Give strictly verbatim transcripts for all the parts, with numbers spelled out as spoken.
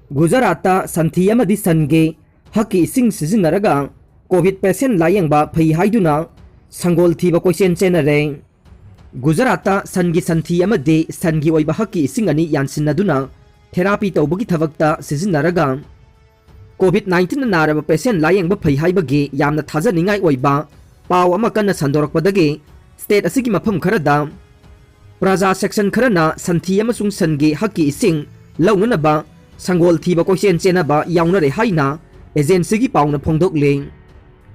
ꯒꯨꯖꯔꯥꯠꯇ ꯁꯟꯊꯤ ꯑꯃꯗꯤ ꯁꯟꯒꯤ ꯍꯛꯀꯤ ꯏꯁꯤꯡ ꯁꯤꯖꯤꯟꯅꯔꯒ ꯀꯣꯚꯤꯗ ꯄꯦꯁꯦꯟ ꯂꯥꯌꯦꯡꯕ ꯐꯩ ꯍꯥꯏꯗꯨꯅ ꯁꯪꯒꯣꯜ ꯊꯤꯕ ꯀꯣꯏꯆꯦꯟ ꯆꯦꯟꯅꯔꯦ꯫ ꯒꯨꯖꯔꯥꯠꯇ ꯁꯟꯒꯤ ꯁꯟꯊꯤ ꯑꯃꯗꯤ ꯁꯟꯒꯤ ꯑꯣꯏꯕ ꯍꯛꯀꯤ ꯏꯁꯤꯡ ꯑꯅꯤ ꯌꯥꯟꯁꯤꯟꯅꯗꯨꯅ ꯊꯦꯔꯥꯄꯤ ꯇꯧꯕꯒꯤ ꯊꯕꯛꯇ ꯁꯤꯖꯤꯟꯅꯔꯒ ꯀꯣꯚꯤꯗ ꯅꯥꯏꯟꯇꯤꯟꯅ ꯅꯥꯔꯕ ꯄꯦꯁꯦꯟ ꯂꯥꯌꯦꯡꯕ ꯐꯩ ꯍꯥꯏꯕꯒꯤ ꯌꯥꯝꯅ ꯊꯥꯖꯅꯤꯡꯉꯥꯏ ꯑꯣꯏꯕ ꯄꯥꯎ ꯑꯃ ꯀꯟꯅ ꯁꯟꯗꯣꯔꯛꯄꯗꯒꯤ ꯁ꯭ꯇꯦꯠ ꯑꯁꯤꯒꯤ ꯃꯐꯝ ꯈꯔꯗ ꯄ꯭ꯔꯖꯥ ꯁꯦꯛꯁꯟ ꯈꯔꯅ ꯁꯟꯊꯤ ꯑꯃꯁꯨꯡ ꯁꯟꯒꯤ ꯍꯛꯀꯤ ꯏꯁꯤꯡ ꯂꯧꯅꯅꯕ ꯁꯪꯒꯣꯜ ꯊꯤꯕ ꯀꯣꯏꯆꯦꯟ ꯆꯦꯟꯅꯕ ꯌꯥꯎꯅꯔꯦ ꯍꯥꯏꯅ ꯑꯦꯖꯦꯟꯁꯤꯒꯤ ꯄꯥꯎꯅ ꯐꯣꯡꯗꯣꯛꯂꯤ꯫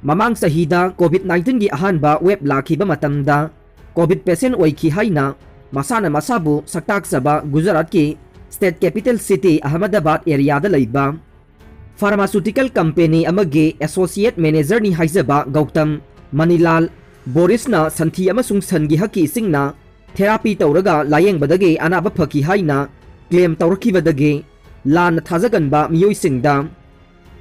ꯃꯃꯥꯡ ꯆꯍꯤꯗ ꯀꯣꯚꯤꯗ ꯅꯥꯏꯟꯇꯤꯟꯒꯤ ꯑꯍꯥꯟꯕ ꯋꯦꯕ ꯂꯥꯛꯈꯤꯕ ꯃꯇꯝꯗ ꯀꯣꯚꯤꯗ ꯄꯦꯁꯦꯟ ꯑꯣꯏꯈꯤ ꯍꯥꯏꯅ ꯃꯁꯥꯅ ꯃꯁꯥꯕꯨ ꯁꯛꯇꯥꯛꯆꯕ ꯒꯨꯖꯔꯥꯠꯀꯤ ꯁ꯭ꯇꯦꯠ ꯀꯦꯄꯤꯇꯦꯜ ꯁꯤꯇꯤ ꯑꯍꯃꯗꯥꯕꯥꯗ ꯑꯦꯔꯤꯌꯥꯗ ꯂꯩꯕ ꯐꯥꯔꯃꯥꯁꯨꯇꯤꯀꯦꯜ ꯀꯝꯄꯦꯅꯤ ꯑꯃꯒꯤ ꯑꯦꯁꯣꯁꯤꯌꯦꯠ ꯃꯦꯅꯦꯖꯔꯅꯤ ꯍꯥꯏꯖꯕ ꯒꯧꯇꯝ ꯃꯅꯤꯂꯥꯜ ꯕꯣꯔꯤꯁꯅ ꯁꯟꯊꯤ ꯑꯃꯁꯨꯡ ꯁꯟꯒꯤ ꯍꯛꯀꯤ ꯏꯁꯤꯡꯅ ꯊꯦꯔꯥꯄꯤ ꯇꯧꯔꯒ ꯂꯥꯌꯦꯡꯕꯗꯒꯤ ꯑꯅꯥꯕ ꯐꯈꯤ ꯍꯥꯏꯅ ꯀ꯭ꯂꯦꯝ ꯇꯧꯔꯛꯈꯤꯕꯗꯒꯤ ꯂꯥꯟꯅ ꯊꯥꯖꯒꯟꯕ ꯃꯤꯑꯣꯏꯁꯤꯡꯗ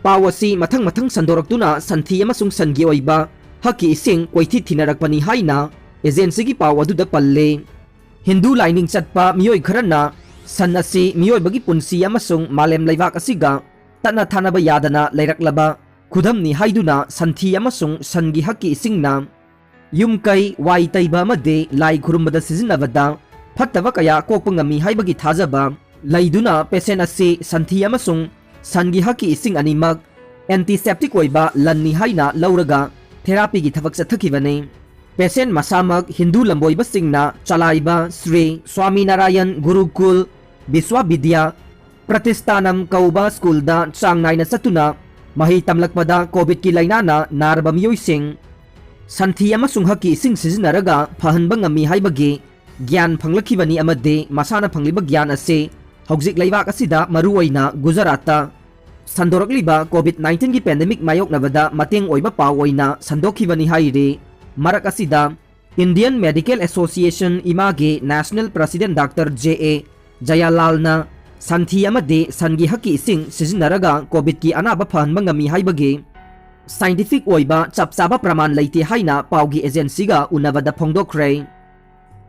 ꯄꯥꯎ ꯑꯁꯤ ꯃꯊꯪ ꯃꯊꯪ ꯁꯟꯗꯣꯔꯛꯇꯨꯅ ꯁꯟꯊꯤ ꯑꯃꯁꯨꯡ ꯁꯟꯒꯤ ꯑꯣꯏꯕ ꯍꯛꯀꯤ ꯏꯁꯤꯡ ꯀꯣꯏꯊꯤ ꯊꯤꯅꯔꯛꯄꯅꯤ ꯍꯥꯏꯅ ꯑꯦꯖꯦꯟꯁꯤꯒꯤ ꯄꯥꯎ ꯑꯗꯨꯗ ꯄꯜꯂꯤ꯫ ꯍꯤꯟꯗꯨ ꯂꯥꯏꯅꯤꯡ ꯆꯠꯄ ꯃꯤꯑꯣꯏ ꯈꯔꯅ ꯁꯟ ꯑꯁꯤ ꯃꯤꯑꯣꯏꯕꯒꯤ ꯄꯨꯟꯁꯤ ꯑꯃꯁꯨꯡ ꯃꯥꯂꯦꯝ ꯂꯩꯕꯥꯛ ꯑꯁꯤꯒ ꯇꯠꯅ ꯊꯥꯅꯕ ꯌꯥꯗꯅ ꯂꯩꯔꯛꯂꯕ ꯈꯨꯗꯝꯅꯤ ꯍꯥꯏꯗꯨꯅ ꯁꯟꯊꯤ ꯑꯃꯁꯨꯡ ꯁꯟꯒꯤ ꯍꯛꯀꯤ ꯏꯁꯤꯡꯅ ꯌꯨꯝ ꯀꯩ ꯋꯥꯏ ꯇꯩꯕ ꯑꯃꯗꯤ ꯂꯥꯏ ꯈꯨꯔꯨꯝꯕꯗ ꯁꯤꯖꯤꯟꯅꯕꯗ ꯐꯠꯇꯕ ꯀꯌꯥ ꯀꯣꯛꯄ ꯉꯝꯃꯤ ꯍꯥꯏꯕꯒꯤ ꯊꯥꯖꯕ ꯂꯩꯗꯨꯅ ꯄꯦꯁꯦꯟ ꯑꯁꯤ ꯁꯟꯊꯤ ꯑꯃꯁꯨꯡ ꯁꯟꯒꯤ ꯍꯛꯀꯤ ꯏꯁꯤꯡ ꯑꯅꯤꯃꯛ ꯑꯦꯟꯇꯤꯁꯦꯞꯇꯤꯛ ꯑꯣꯏꯕ ꯂꯟꯅꯤ ꯍꯥꯏꯅ ꯂꯧꯔꯒ ꯊꯦꯔꯥꯄꯤꯒꯤ ꯊꯕꯛ ꯆꯠꯊꯈꯤꯕꯅꯤ꯫ ꯄꯦꯁꯦꯟ ꯃꯁꯥꯃꯛ ꯍꯤꯟꯗꯨ ꯂꯝꯕꯣꯏꯕꯁꯤꯡꯅ ꯆꯂꯥꯏꯕ ꯁ꯭ꯔꯤ ꯁ꯭ꯋꯥꯃꯤꯅꯥꯔꯥꯌꯟ ꯒꯨꯔꯨꯀꯨꯜ ꯕꯤꯁ꯭ꯋꯥꯕꯤꯗ꯭ꯌꯥ ꯄ꯭ꯔꯇꯤꯁꯇꯥꯅꯝ ꯀꯧꯕ ꯁ꯭ꯀꯨꯜꯗ ꯆꯥꯡ ꯅꯥꯏꯅ ꯆꯠꯇꯨꯅ ꯃꯍꯩ ꯇꯝꯂꯛꯄꯗ ꯀꯣꯚꯤꯗꯀꯤ ꯂꯥꯏꯅꯥꯅ ꯅꯥꯔꯕ ꯃꯤꯑꯣꯏꯁꯤꯡ ꯁꯟꯊꯤ ꯑꯃꯁꯨꯡ ꯍꯛꯀꯤ ꯏꯁꯤꯡ ꯁꯤꯖꯤꯟꯅꯔꯒ ꯐꯍꯟꯕ ꯉꯝꯃꯤ ꯍꯥꯏꯕꯒꯤ ꯒ꯭ꯌꯥꯟ ꯐꯪꯂꯛꯈꯤꯕꯅꯤ ꯑꯃꯗꯤ ꯃꯁꯥꯅ ꯐꯪꯂꯤꯕ ꯒ꯭ꯌꯥꯟ ꯑꯁꯤ ꯍꯧꯖꯤꯛ ꯂꯩꯕꯥꯛ ꯑꯁꯤꯗ ꯃꯔꯨꯑꯣꯏꯅ ꯒꯨꯖꯔꯥꯠꯇ ꯁꯟꯗꯣꯔꯛꯂꯤꯕ ꯀꯣꯚꯤꯗ ꯅꯥꯏꯟꯇꯤꯟꯒꯤ ꯄꯦꯟꯗꯦꯃꯤꯛ ꯃꯥꯌꯣꯛꯅꯕꯗ ꯃꯇꯦꯡ ꯑꯣꯏꯕ ꯄꯥꯎ ꯑꯣꯏꯅ ꯁꯟꯗꯣꯛꯈꯤꯕꯅꯤ ꯍꯥꯏꯔꯤ꯫ ꯃꯔꯛ ꯑꯁꯤꯗ Indian Medical Association ꯏꯃꯥꯒꯤ ꯅꯦꯁꯅꯦꯜ ꯄ꯭ꯔꯁꯤꯗꯦꯟ ꯗꯥꯛꯇꯔ ꯖꯦ ꯑꯦ ꯖꯌꯥꯂꯥꯜꯅ ꯁꯟꯊꯤ ꯑꯃꯗꯤ ꯁꯟꯒꯤ ꯍꯛꯀꯤ ꯏꯁꯤꯡ ꯁꯤꯖꯤꯟꯅꯔꯒ ꯀꯣꯚꯤꯗꯀꯤ ꯑꯅꯥꯕ ꯐꯍꯟꯕ ꯉꯝꯃꯤ ꯍꯥꯏꯕꯒꯤ ꯁꯥꯏꯟꯇꯤꯐꯤꯛ ꯑꯣꯏꯕ ꯆꯞ ꯆꯥꯕ ꯄ꯭ꯔꯃꯥꯟ ꯂꯩꯇꯦ ꯍꯥꯏꯅ ꯄꯥꯎꯒꯤ ꯑꯦꯖꯦꯟꯁꯤꯒ ꯎꯅꯕꯗ ꯐꯣꯡꯗꯣꯛꯈ꯭ꯔꯦ꯫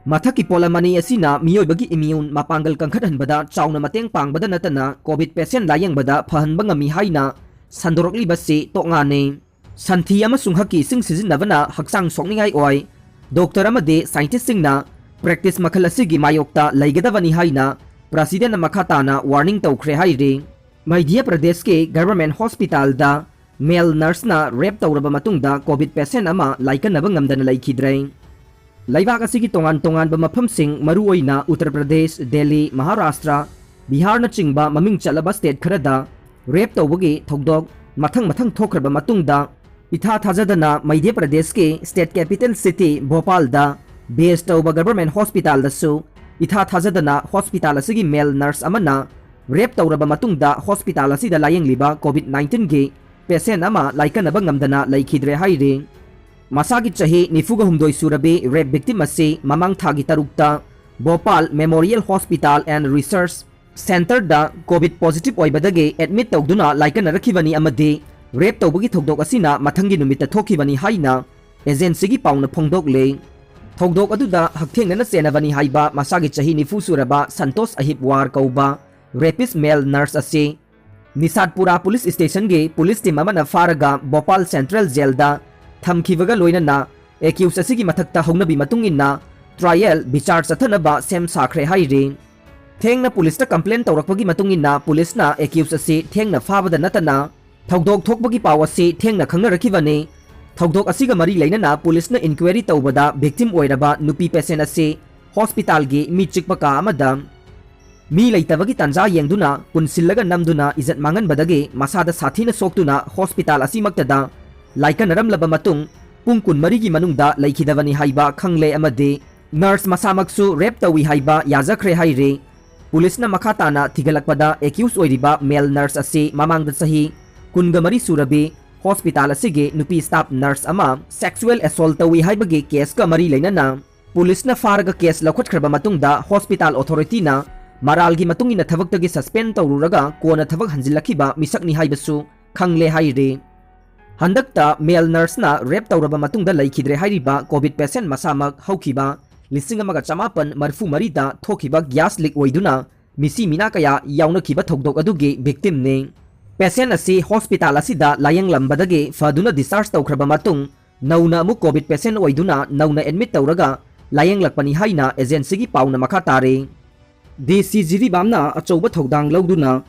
ꯃꯊꯛꯀꯤ ꯄꯣꯠꯂꯝ ꯑꯅꯤ ꯑꯁꯤꯅ ꯃꯤꯑꯣꯏꯕꯒꯤ immune ꯃꯄꯥꯡꯒꯜ ꯀꯟꯈꯠꯍꯟꯕꯗ ꯆꯥꯎꯅ ꯃꯇꯦꯡ ꯄꯥꯡꯕꯗ ꯅꯠꯇꯅ COVID patient ꯂꯥꯌꯦꯡꯕꯗ ꯐꯍꯟꯕ ꯉꯝꯃꯤ ꯍꯥꯏꯅ ꯁꯟꯗꯣꯔꯛꯂꯤꯕꯁꯤ ꯇꯣꯛꯉꯥꯅꯤ꯫ ꯁꯟꯊꯤ ꯑꯃꯁꯨꯡ ꯍꯛꯀꯤ ꯏꯁꯤꯡ ꯁꯤꯖꯤꯟꯅꯕꯅ ꯍꯛꯆꯥꯡ ꯁꯣꯛꯅꯤꯡꯉꯥꯏ ꯑꯣꯏ꯫ Doctor ꯑꯃꯗꯤ scientistꯁꯤꯡꯅ practice ꯃꯈꯜ ꯑꯁꯤꯒꯤ ꯃꯥꯌꯣꯛꯇ ꯂꯩꯒꯗꯕꯅꯤ ꯍꯥꯏꯅ Presidentꯅ ꯃꯈꯥ ꯇꯥꯅ warning ꯇꯧꯈ꯭ꯔꯦ ꯍꯥꯏꯔꯤ꯫ ꯃꯙ꯭ꯌ ꯄ꯭ꯔꯗꯦꯁꯀꯤ government hospitalꯗ male nurseꯅ rape ꯇꯧꯔꯕ ꯃꯇꯨꯡꯗ COVID patient ꯑꯃ ꯂꯥꯏꯀꯠꯅꯕ ꯉꯝꯗꯅ ꯂꯩꯈꯤꯗ꯭ꯔꯦ꯫ ꯂꯩꯕꯥꯛ ꯑꯁꯤꯒꯤ ꯇꯣꯉꯥꯟ ꯇꯣꯉꯥꯟꯕ ꯃꯐꯝꯁꯤꯡ, ꯃꯔꯨꯑꯣꯏꯅ ꯎꯠꯇꯔ ꯄ꯭ꯔꯗꯦꯁ, ꯗꯦꯜꯂꯤ, ꯃꯍꯥꯔꯥꯁꯇ꯭ꯔ, ꯕꯤꯍꯥꯔꯅꯆꯤꯡꯕ ꯃꯃꯤꯡ ꯆꯠꯂꯕ state ꯈꯔꯗ rape ꯇꯧꯕꯒꯤ ꯊꯧꯗꯣꯛ ꯃꯊꯪ ꯃꯊꯪ ꯊꯣꯛꯈ꯭ꯔꯕ ꯃꯇꯨꯡꯗ, ꯏꯊꯥ ꯊꯥꯖꯗꯅ ꯃꯙ꯭ꯌ ꯄ꯭ꯔꯗꯦꯁꯀꯤ state capital city ꯚꯣꯄꯥꯜꯗ base ꯇꯧꯕ government hospitalꯗꯁꯨ ꯏꯊꯥ ꯊꯥꯖꯗꯅ hospital ꯑꯁꯤꯒꯤ male nurse ꯑꯃꯅ rape ꯇꯧꯔꯕ ꯃꯇꯨꯡꯗ hospital ꯑꯁꯤꯗ ꯂꯥꯌꯦꯡꯂꯤꯕ COVID nineteenꯒꯤ patient ꯑꯃ ꯂꯥꯏꯀꯠꯅꯕ ꯉꯝꯗꯅ ꯂꯩꯈꯤꯗ꯭ꯔꯦ ꯍꯥꯏꯔꯤ꯫ ꯃꯁꯥꯒꯤ ꯆꯍꯤ ꯅꯤꯐꯨꯒ ꯍꯨꯝꯗꯣꯏ ꯁꯨꯔꯕꯤ rape victim ꯑꯁꯤ ꯃꯃꯥꯡ ꯊꯥꯒꯤ ꯇꯔꯨꯛꯇ Bhopal Memorial Hospital and Research Centreꯗ COVID positive ꯑꯣꯏꯕꯗꯒꯤ admit ꯇꯧꯗꯨꯅ ꯂꯥꯏꯀꯠꯅꯔꯛꯈꯤꯕꯅꯤ ꯑꯃꯗꯤ rape ꯇꯧꯕꯒꯤ ꯊꯧꯗꯣꯛ ꯑꯁꯤꯅ ꯃꯊꯪꯒꯤ ꯅꯨꯃꯤꯠꯇ ꯊꯣꯛꯈꯤꯕꯅꯤ ꯍꯥꯏꯅ agencyꯒꯤ ꯄꯥꯎꯅ ꯐꯣꯡꯗꯣꯛꯂꯤ꯫ ꯊꯧꯗꯣꯛ ꯑꯗꯨꯗ ꯍꯛꯊꯦꯡꯅꯅ ꯆꯦꯟꯅꯕꯅꯤ ꯍꯥꯏꯕ ꯃꯁꯥꯒꯤ ꯆꯍꯤ ꯅꯤꯐꯨ ꯁꯨꯔꯕ ꯁꯟꯇꯣꯁ ꯑꯍꯤꯞꯋꯥꯔ ꯀꯧꯕ rapist male nurse ꯑꯁꯤ ꯅꯤꯁꯥꯠꯄꯨꯔꯥ police stationꯒꯤ police team ꯑꯃꯅ ꯐꯥꯔꯒ ꯚꯣꯄꯥꯜ central jailꯗ ꯊꯝꯈꯤꯕꯒ ꯂꯣꯏꯅꯅ accused ꯑꯁꯤꯒꯤ ꯃꯊꯛꯇ ꯍꯧꯅꯕꯤ ꯃꯇꯨꯡ ꯏꯟꯅ trial ꯕꯤꯆꯥꯔ ꯆꯠꯊꯅꯕ ꯁꯦꯝ ꯁꯥꯈ꯭ꯔꯦ ꯍꯥꯏꯔꯤ꯫ ꯊꯦꯡꯅ policeꯇ complain ꯇꯧꯔꯛꯄꯒꯤ ꯃꯇꯨꯡ ꯏꯟꯅ policeꯅ accused ꯑꯁꯤ ꯊꯦꯡꯅ ꯐꯥꯕꯗ ꯅꯠꯇꯅ ꯊꯧꯗꯣꯛ ꯊꯣꯛꯄꯒꯤ ꯄꯥꯎ ꯑꯁꯤ ꯊꯦꯡꯅ ꯈꯪꯅꯔꯛꯈꯤꯕꯅꯤ꯫ ꯊꯧꯗꯣꯛ ꯑꯁꯤꯒ ꯃꯔꯤ ꯂꯩꯅꯅ policeꯅ inquiry ꯇꯧꯕꯗ victim ꯑꯣꯏꯔꯕ ꯅꯨꯄꯤ patient ꯑꯁꯤ hospitalꯒꯤ ꯃꯤ ꯆꯤꯛꯄ ꯀꯥ ꯑꯃꯗ ꯃꯤ ꯂꯩꯇꯕꯒꯤ ꯇꯥꯟꯖꯥ ꯌꯦꯡꯗꯨꯅ ꯄꯨꯟꯁꯤꯜꯂꯒ ꯅꯝꯗꯨꯅ ꯏꯖꯠ ꯃꯥꯡꯍꯟꯕꯗꯒꯤ ꯃꯁꯥꯗ ꯁꯥꯊꯤꯅ ꯁꯣꯛꯇꯨꯅ hospital ꯑꯁꯤꯃꯛꯇꯗ ꯂꯥꯏꯀꯠꯅꯔꯝꯂꯕ ꯃꯇꯨꯡ ꯄꯨꯡ ꯀꯨꯟꯃꯔꯤꯒꯤ ꯃꯅꯨꯡꯗ ꯂꯩꯈꯤꯗꯕꯅꯤ ꯍꯥꯏꯕ ꯈꯪꯂꯦ ꯑꯃꯗꯤ nurse ꯃꯁꯥꯃꯛꯁꯨ rape ꯇꯧꯏ ꯍꯥꯏꯕ ꯌꯥꯖꯈ꯭ꯔꯦ ꯍꯥꯏꯔꯤ꯫ Policeꯅ ꯃꯈꯥ ꯇꯥꯅ ꯊꯤꯒꯠꯂꯛꯄꯗ accused ꯑꯣꯏꯔꯤꯕ male nurse ꯑꯁꯤ ꯃꯃꯥꯡꯗ ꯆꯍꯤ ꯀꯨꯟꯒ ꯃꯔꯤ ꯁꯨꯔꯕꯤ hospital ꯑꯁꯤꯒꯤ ꯅꯨꯄꯤ staff nurse ꯑꯃ sexual assault ꯇꯧꯏ ꯍꯥꯏꯕꯒꯤ caseꯀ ꯃꯔꯤ ꯂꯩꯅꯅ policeꯅ ꯐꯥꯔꯒ case ꯂꯧꯈꯠꯈ꯭ꯔꯕ ꯃꯇꯨꯡꯗ hospital authorityꯅ ꯃꯔꯥꯜꯒꯤ ꯃꯇꯨꯡ ꯏꯟꯅ ꯊꯕꯛꯇꯒꯤ suspend ꯇꯧꯔꯨꯔꯒ ꯀꯣꯟꯅ ꯊꯕꯛ ꯍꯟꯖꯤꯜꯂꯛꯈꯤꯕ ꯃꯤꯁꯛꯅꯤ ꯍꯥꯏꯕꯁꯨ ꯈꯪꯂꯦ ꯍꯥꯏꯔꯤ꯫ ꯍꯟꯗꯛꯇ male nurseꯅ rape ꯇꯧꯔꯕ ꯃꯇꯨꯡꯗ ꯂꯩꯈꯤꯗ꯭ꯔꯦ ꯍꯥꯏꯔꯤꯕ COVID patient ꯃꯁꯥꯃꯛ ꯍꯧꯈꯤꯕ ꯂꯤꯁꯤꯡ ꯑꯃꯒ ꯆꯃꯥꯄꯟ ꯃꯔꯤꯐꯨ ꯃꯔꯤꯗ ꯊꯣꯛꯈꯤꯕ gas leak ꯑꯣꯏꯗꯨꯅ ꯃꯤꯁꯤ ꯃꯤꯅꯥ ꯀꯌꯥ ꯌꯥꯎꯅꯈꯤꯕ ꯊꯧꯗꯣꯛ ꯑꯗꯨꯒꯤ victimꯅꯤ꯫ Patient ꯑꯁꯤ hospital ꯑꯁꯤꯗ ꯂꯥꯌꯦꯡꯂꯝꯕꯗꯒꯤ ꯐꯗꯨꯅ discharge ꯇꯧꯈ꯭ꯔꯕ ꯃꯇꯨꯡ ꯅꯧꯅ ꯑꯃꯨꯛ COVID patient ꯑꯣꯏꯗꯨꯅ ꯅꯧꯅ admit ꯇꯧꯔꯒ ꯂꯥꯌꯦꯡꯂꯛꯄꯅꯤ ꯍꯥꯏꯅ agencyꯒꯤ ꯄꯥꯎꯅ ꯃꯈꯥ ꯇꯥꯔꯤ꯫ DC ꯖꯤꯔꯤꯕꯥꯝꯅ ꯑꯆꯧꯕ ꯊꯧꯗꯥꯡ ꯂꯧꯗꯨꯅ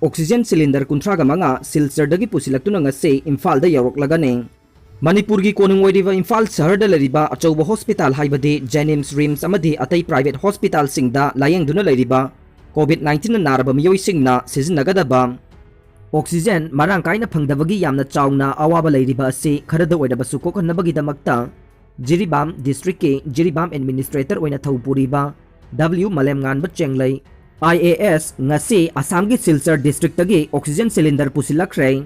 oxygen cylinder ꯀꯨꯟꯊ꯭ꯔꯥꯒ ꯃꯉꯥ ꯁꯤꯜꯆꯔꯗꯒꯤ ꯄꯨꯁꯤꯜꯂꯛꯇꯨꯅ ꯉꯁꯤ ꯏꯝꯐꯥꯜꯗ ꯌꯧꯔꯛꯂꯒꯅꯤ꯫ ꯃꯅꯤꯄꯨꯔꯒꯤ ꯀꯣꯅꯨꯡ ꯑꯣꯏꯔꯤꯕ ꯏꯝꯐꯥꯜ ꯁꯍꯔꯗ ꯂꯩꯔꯤꯕ ꯑꯆꯧꯕ hospital ꯍꯥꯏꯕꯗꯤ JNIMS, RIMS ꯑꯃꯗꯤ ꯑꯇꯩ private hospitalꯁꯤꯡꯗ ꯂꯥꯌꯦꯡꯗꯨꯅ ꯂꯩꯔꯤꯕ COVID nineteenꯅ ꯅꯥꯔꯕ ꯃꯤꯑꯣꯏꯁꯤꯡꯅ ꯁꯤꯖꯤꯟꯅꯒꯗꯕ oxygen ꯃꯔꯥꯡ ꯀꯥꯏꯅ ꯐꯪꯗꯕꯒꯤ ꯌꯥꯝꯅ ꯆꯥꯎꯅ ꯑꯋꯥꯕ ꯂꯩꯔꯤꯕ ꯑꯁꯤ ꯈꯔꯗ ꯑꯣꯏꯔꯕꯁꯨ ꯀꯣꯛꯍꯟꯅꯕꯒꯤꯗꯃꯛꯇ ꯖꯤꯔꯤꯕꯥꯝ districtꯀꯤ ꯖꯤꯔꯤꯕꯥꯝ administrator ꯑꯣꯏꯅ ꯊꯧ ꯄꯨꯔꯤꯕ W ꯃꯥꯂꯦꯝꯉꯥꯟꯕ ꯆꯦꯡꯂꯩ, IAS, ꯉꯁꯤ ꯑꯁꯥꯝꯒꯤ ꯁꯤꯜꯆꯔ districtꯇꯒꯤ oxygen cylinder ꯄꯨꯁꯤꯜꯂꯛꯈ꯭ꯔꯦ꯫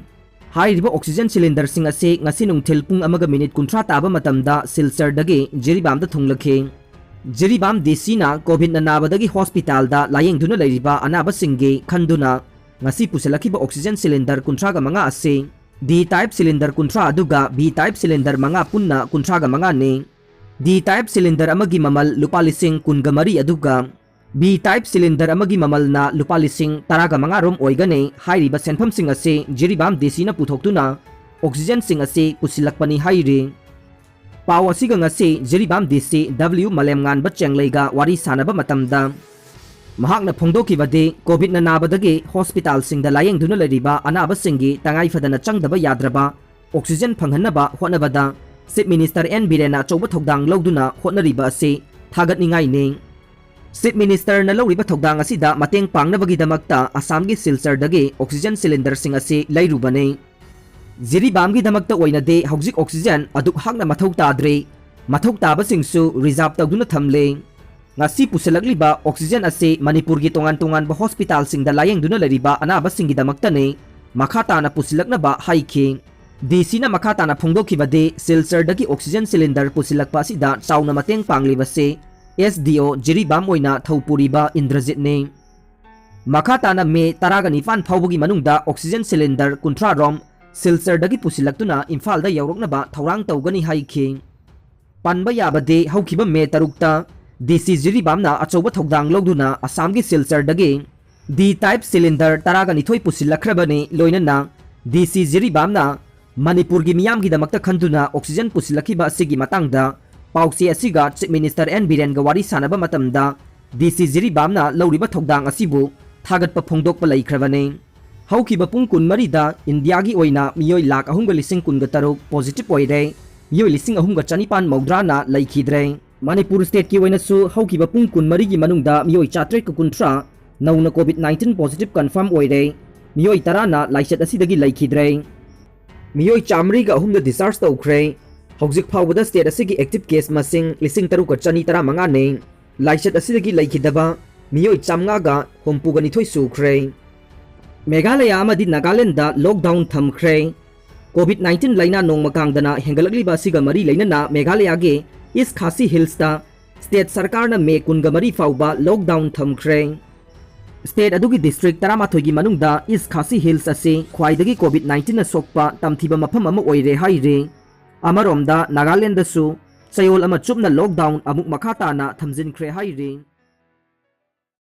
ꯍꯥꯏꯔꯤꯕ oxygen cylinderꯁꯤꯡ ꯑꯁꯤ ꯉꯁꯤ ꯅꯨꯡꯊꯤꯜ ꯄꯨꯡ ꯑꯃꯒ minute ꯀꯨꯟꯊ꯭ꯔꯥ ꯇꯥꯕ ꯃꯇꯝꯗ ꯁꯤꯜꯆꯔꯗꯒꯤ ꯖꯤꯔꯤꯕꯥꯝꯗ ꯊꯨꯡꯂꯛꯈꯤ꯫ ꯖꯤꯔꯤꯕꯥꯝ DCꯅ COVIDꯅ ꯅꯥꯕꯗꯒꯤ hospitalꯗ ꯂꯥꯌꯦꯡꯗꯨꯅ ꯂꯩꯔꯤꯕ ꯑꯅꯥꯕꯁꯤꯡꯒꯤ ꯈꯟꯗꯨꯅ ꯉꯁꯤ ꯄꯨꯁꯤꯜꯂꯛꯈꯤꯕ oxygen cylinder ꯀꯨꯟꯊ꯭ꯔꯥꯒ ꯃꯉꯥ ꯑꯁꯤ D type cylinder ꯀꯨꯟꯊ꯭ꯔꯥ ꯑꯗꯨꯒ B type cylinder ꯃꯉꯥ ꯄꯨꯟꯅ ꯀꯨꯟꯊ꯭ꯔꯥꯒ ꯃꯉꯥꯅꯤ꯫ D type cylinder ꯑꯃꯒꯤ ꯃꯃꯜ ꯂꯨꯄꯥ ꯂꯤꯁꯤꯡ ꯀꯨꯟꯒ ꯃꯔꯤ ꯑꯗꯨꯒ B type cylinder ꯑꯃꯒꯤ ꯃꯃꯜꯅ ꯂꯨꯄꯥ ꯂꯤꯁꯤꯡ ꯇꯔꯥꯒ ꯃꯉꯥ ꯔꯣꯝ ꯑꯣꯏꯒꯅꯤ꯫ ꯍꯥꯏꯔꯤꯕ ꯁꯦꯟꯐꯝꯁꯤꯡ ꯑꯁꯤ ꯖꯤꯔꯤꯕꯥꯝ DCꯅ ꯄꯨꯊꯣꯛꯇꯨꯅ oxygenꯁꯤꯡ ꯑꯁꯤ ꯄꯨꯁꯤꯜꯂꯛꯄꯅꯤ ꯍꯥꯏꯔꯤ꯫ ꯄꯥꯎ ꯑꯁꯤꯒ ꯉꯁꯤ ꯖꯤꯔꯤꯕꯥꯝ DC W ꯃꯥꯂꯦꯝꯉꯥꯟꯕ ꯆꯦꯡꯂꯩꯒ ꯋꯥꯔꯤ ꯁꯥꯟꯅꯕ ꯃꯇꯝꯗ ꯃꯍꯥꯛꯅ ꯐꯣꯡꯗꯣꯛꯈꯤꯕꯗꯤ, COVIDꯅ ꯅꯥꯕꯗꯒꯤ hospitalꯁꯤꯡꯗ ꯂꯥꯌꯦꯡꯗꯨꯅ ꯂꯩꯔꯤꯕ ꯑꯅꯥꯕꯁꯤꯡꯒꯤ ꯇꯉꯥꯏ ꯐꯗꯅ ꯆꯪꯗꯕ ꯌꯥꯗ꯭ꯔꯕ oxygen ꯐꯪꯍꯟꯅꯕ ꯍꯣꯠꯅꯕꯗ Chief Minister N ꯕꯤꯔꯦꯟꯅ ꯑꯆꯧꯕ ꯊꯧꯗꯥꯡ ꯂꯧꯗꯨꯅ ꯍꯣꯠꯅꯔꯤꯕ ꯑꯁꯤ ꯊꯥꯒꯠꯅꯤꯡꯉꯥꯏꯅꯤ꯫ Chief Ministerꯅ ꯂꯧꯔꯤꯕ ꯊꯧꯗꯥꯡ ꯑꯁꯤꯗ ꯃꯇꯦꯡ ꯄꯥꯡꯅꯕꯒꯤꯗꯃꯛꯇ ꯑꯁꯥꯝꯒꯤ ꯁꯤꯜꯆꯔꯗꯒꯤ oxygen cylinderꯁꯤꯡ ꯑꯁꯤ ꯂꯩꯔꯨꯕꯅꯤ꯫ ꯖꯤꯔꯤꯕꯥꯝꯒꯤꯗꯃꯛꯇ ꯑꯣꯏꯅꯗꯤ ꯍꯧꯖꯤꯛ oxygen ꯑꯗꯨꯛ ꯍꯥꯛꯅ ꯃꯊꯧ ꯇꯥꯗ꯭ꯔꯤ, ꯃꯊꯧ ꯇꯥꯕꯁꯤꯡꯁꯨ reserve ꯇꯧꯗꯨꯅ ꯊꯝꯂꯤ꯫ ꯉꯁꯤ ꯄꯨꯁꯤꯜꯂꯛꯂꯤꯕ oxygen ꯑꯁꯤ ꯃꯅꯤꯄꯨꯔꯒꯤ ꯇꯣꯉꯥꯟ ꯇꯣꯉꯥꯟꯕ hospitalꯁꯤꯡꯗ ꯂꯥꯌꯦꯡꯗꯨꯅ ꯂꯩꯔꯤꯕ ꯑꯅꯥꯕꯁꯤꯡꯒꯤꯗꯃꯛꯇꯅꯤ ꯃꯈꯥ ꯇꯥꯅ ꯄꯨꯁꯤꯜꯂꯛꯅꯕ ꯍꯥꯏꯈꯤ꯫ DCꯅ ꯃꯈꯥ ꯇꯥꯅ ꯐꯣꯡꯗꯣꯛꯈꯤꯕꯗꯤ, ꯁꯤꯜꯆꯔꯗꯒꯤ oxygen cylinder ꯄꯨꯁꯤꯜꯂꯛꯄ ꯑꯁꯤꯗ ꯆꯥꯎꯅ ꯃꯇꯦꯡ ꯄꯥꯡꯂꯤꯕꯁꯤ SDO ꯖꯤꯔꯤꯕꯥꯝ ꯑꯣꯏꯅ ꯊꯧ ꯄꯨꯔꯤꯕ ꯏꯟꯗ꯭ꯔꯖꯤꯠꯅꯤ꯫ ꯃꯈꯥ ꯇꯥꯅ ꯃꯦ ꯇꯔꯥꯒ ꯅꯤꯄꯥꯟ ꯐꯥꯎꯕꯒꯤ ꯃꯅꯨꯡꯗ oxygen cylinder ꯀꯨꯟꯊ꯭ꯔꯥ ꯔꯣꯝ ꯁꯤꯜꯆꯔꯗꯒꯤ ꯄꯨꯁꯤꯜꯂꯛꯇꯨꯅ ꯏꯝꯐꯥꯜꯗ ꯌꯧꯔꯛꯅꯕ ꯊꯧꯔꯥꯡ ꯇꯧꯒꯅꯤ ꯍꯥꯏꯈꯤ꯫ ꯄꯟꯕ ꯌꯥꯕꯗꯤ ꯍꯧꯈꯤꯕ ꯃꯦ ꯇꯔꯨꯛꯇ ꯗꯤ ꯁꯤ ꯖꯤꯔꯤꯕꯥꯝꯅ ꯑꯆꯧꯕ ꯊꯧꯗꯥꯡ ꯂꯧꯗꯨꯅ ꯑꯁꯥꯝꯒꯤ ꯁꯤꯜꯆꯔꯗꯒꯤ ꯗꯤ ꯇꯥꯏꯞ ꯁꯤꯂꯤꯟꯗꯔ ꯇꯔꯥꯒ ꯅꯤꯊꯣꯏ ꯄꯨꯁꯤꯜꯂꯛꯈ꯭ꯔꯕꯅꯤ꯫ ꯂꯣꯏꯅꯅ ꯗꯤ ꯁꯤ ꯖꯤꯔꯤꯕꯥꯝꯅ ꯃꯅꯤꯄꯨꯔꯒꯤ ꯃꯤꯌꯥꯝꯒꯤꯗꯃꯛꯇ ꯈꯟꯗꯨꯅ ꯑꯣꯛꯁꯤꯖꯟ ꯄꯨꯁꯤꯜꯂꯛꯈꯤꯕ ꯑꯁꯤꯒꯤ ꯃꯇꯥꯡꯗ ꯄꯥꯎꯆꯦ ꯑꯁꯤꯒ ꯆꯤꯐ ꯃꯤꯅꯤꯁꯇꯔ ꯑꯦꯟ ꯕꯤꯔꯦꯟꯒ ꯋꯥꯔꯤ ꯁꯥꯟꯅꯕ ꯃꯇꯝꯗ ꯗꯤ ꯁꯤ ꯖꯤꯔꯤꯕꯥꯝꯅ ꯂꯧꯔꯤꯕ ꯊꯧꯗꯥꯡ ꯑꯁꯤꯕꯨ ꯊꯥꯒꯠꯄ ꯐꯣꯡꯗꯣꯛꯄ ꯂꯩꯈ꯭ꯔꯕꯅꯤ꯫ ꯍꯧꯈꯤꯕ ꯄꯨꯡ ꯀꯨꯟꯃꯔꯤꯗ ꯏꯟꯗꯤꯌꯥꯒꯤ ꯑꯣꯏꯅ ꯃꯤꯑꯣꯏ ꯂꯥꯈ ꯑꯍꯨꯝꯒ ꯂꯤꯁꯤꯡ ꯀꯨꯟꯒ ꯇꯔꯨꯛ ꯄꯣꯖꯤꯇꯤꯚ ꯑꯣꯏꯔꯦ꯫ ꯃꯤꯑꯣꯏ ꯂꯤꯁꯤꯡ ꯑꯍꯨꯝꯒ ꯆꯅꯤꯄꯥꯟ ꯃꯧꯗ꯭ꯔꯥꯅ ꯂꯩꯈꯤꯗ꯭ꯔꯦ꯫ ꯃꯅꯤꯄꯨꯔ ꯁ꯭ꯇꯦꯠꯀꯤ ꯑꯣꯏꯅꯁꯨ ꯍꯧꯈꯤꯕ ꯄꯨꯡ ꯀꯨꯟꯃꯔꯤꯒꯤ ꯃꯅꯨꯡꯗ ꯃꯤꯑꯣꯏ ꯆꯥꯇ꯭ꯔꯦꯠꯀ ꯀꯨꯟꯊ꯭ꯔꯥ ꯅꯧꯅ ꯀꯣꯚꯤꯗ ꯅꯥꯏꯟꯇꯤꯟ ꯄꯣꯖꯤꯇꯤꯚ ꯀꯟꯐꯥꯔꯝ ꯑꯣꯏꯔꯦ꯫ ꯃꯤꯑꯣꯏ ꯇꯔꯥꯅ ꯂꯥꯏꯆꯠ ꯑꯁꯤꯗꯒꯤ ꯂꯩꯈꯤꯗ꯭ꯔꯦ꯫ ꯃꯤꯑꯣꯏ ꯆꯥꯃꯔꯤꯒ ꯑꯍꯨꯝꯗ ꯗꯤꯁꯆꯥꯔꯖ ꯇꯧꯈ꯭ꯔꯦ꯫ ꯍꯧꯖꯤꯛ ꯐꯥꯎꯕꯗ ꯁ꯭ꯇꯦꯠ ꯑꯁꯤꯒꯤ ꯑꯦꯛꯇꯤꯚ ꯀꯦꯁ ꯃꯁꯤꯡ ꯂꯤꯁꯤꯡ ꯇꯔꯨꯛꯀ ꯆꯅꯤ ꯇꯔꯥꯃꯉꯥꯅꯤ꯫ ꯂꯥꯏꯆꯠ ꯑꯁꯤꯗꯒꯤ ꯂꯩꯈꯤꯗꯕ ꯃꯤꯑꯣꯏ ꯆꯥꯝꯃꯉꯥꯒ ꯍꯨꯝꯐꯨꯒ ꯅꯤꯊꯣꯏ ꯁꯨꯈ꯭ꯔꯦ꯫ ꯃꯦꯘꯥꯂꯌꯥ ꯑꯃꯗꯤ ꯅꯥꯒꯥꯂꯦꯟꯗ ꯂꯣꯛꯗꯥꯎꯟ ꯊꯝꯈ꯭ꯔꯦ꯫ ꯀꯣꯚꯤꯗ ꯅꯥꯏꯟꯇꯤꯟ ꯂꯥꯏꯅꯥ ꯅꯣꯡꯃ ꯀꯥꯡꯗꯅ ꯍꯦꯟꯒꯠꯂꯛꯂꯤꯕ ꯑꯁꯤꯒ ꯃꯔꯤ ꯂꯩꯅꯅ ꯃꯦꯘꯥꯂꯌꯥꯒꯤ ꯏꯁ ꯈꯥꯁꯤ ꯍꯤꯜꯁꯇ ꯁ꯭ꯇꯦꯠ ꯁꯔꯀꯥꯔꯅ ꯃꯦ ꯀꯨꯟꯒ ꯃꯔꯤ ꯐꯥꯎꯕ ꯂꯣꯛꯗꯥꯎꯟ ꯊꯝꯈ꯭ꯔꯦ꯫ ꯁ꯭ꯇꯦꯠ ꯑꯗꯨꯒꯤ ꯗꯤꯁꯇ꯭ꯔꯤꯛ ꯇꯔꯥꯃꯥꯊꯣꯏꯒꯤ ꯃꯅꯨꯡꯗ ꯏꯁ ꯈꯥꯁꯤ ꯍꯤꯜꯁ ꯑꯁꯤ ꯈ꯭ꯋꯥꯏꯗꯒꯤ ꯀꯣꯚꯤꯗ ꯅꯥꯏꯟꯇꯤꯟꯅ ꯁꯣꯛꯄ ꯇꯝꯊꯤꯕ ꯃꯐꯝ ꯑꯃ ꯑꯣꯏꯔꯦ ꯍꯥꯏꯔꯤ꯫ ꯑꯃꯔꯣꯝꯗ ꯅꯥꯒꯥꯂꯦꯟꯗꯁꯨ ꯆꯌꯣꯜ ꯑꯃ ꯆꯨꯞꯅ ꯂꯣꯛꯗꯥꯎꯟ ꯑꯃꯨꯛ ꯃꯈꯥ ꯇꯥꯅ ꯊꯝꯖꯤꯟꯈ꯭ꯔꯦ ꯍꯥꯏꯔꯤ꯫